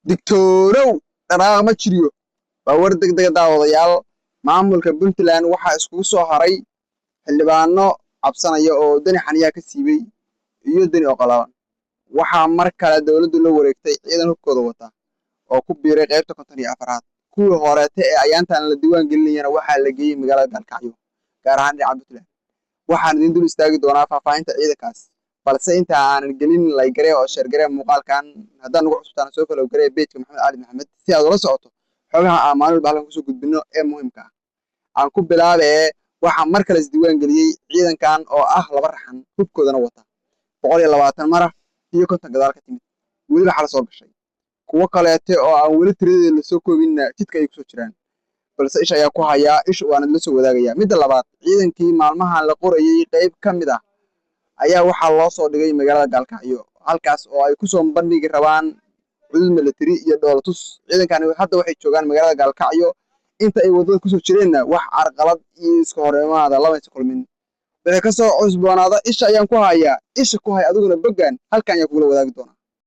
Digtoonow, dhaqaaq ma jiriyo. Waa war degdega, daawadayaal. Maamulka Puntland waxaa iskugu soo haray xildhibaano cabsanaya oo Deni xaniyaa ka siibay iyo Deni oo qalaban. Waxaa mar kale dowladdu la wareegtay ciidan hubkooda wata oo ku biiray qaybta 54aad. Kuwii horeete ee ayaantan la diiwaan gelinayana waxaa la geeyey magaalada Gaalkacyo, gaar ahaan dhinaca Puntland. Waxaan idin dul istaagi doonaa faahfaahinta ciidankaas, balse inta aanan gelin, like garee oo share garee muuqaalkan. Haddaan nagu cusubtaana, soo follow garee page-ka Maxamed Cali Maxamed si aad ula socoto xogaha aan maalin walba halkan kusoo gudbino ee muhiimka ah. Aan ku bilaabee, waxaa mar kale isdiiwaan geliyey ciidankan oo ah laba raxan, hubkoodana wata, 120 mara iyo 50 gadaal ka timid, weliba xala soo gashay. Kuwo kaleete oo aan weli tiradeeda lasoo koobinna jidka ay kusoo jiraan, balse isha ayaa ku hayaa, isha waana la soo wadaagaya. Midda labaad, ciidankii maalmahan la qorayey qayb ka mid ah ayaa waxaa loo soo dhigay magaalada Gaalkacyo, halkaas oo ay kusoo bandhigi rabaan cudud military iyo dhoolatus. Ciidankani hadda waxay joogaan magaalada Gaalkacyo. Inta ay waddada kusoo jireenna wax carqalad iyo iska horimaada lamaysa kulmin. Wixii kasoo cusboonaada isha ayaan ku hayaa, isha ku hay adiguna. Boggan halkan ayaan kugula wadaagi doonaa.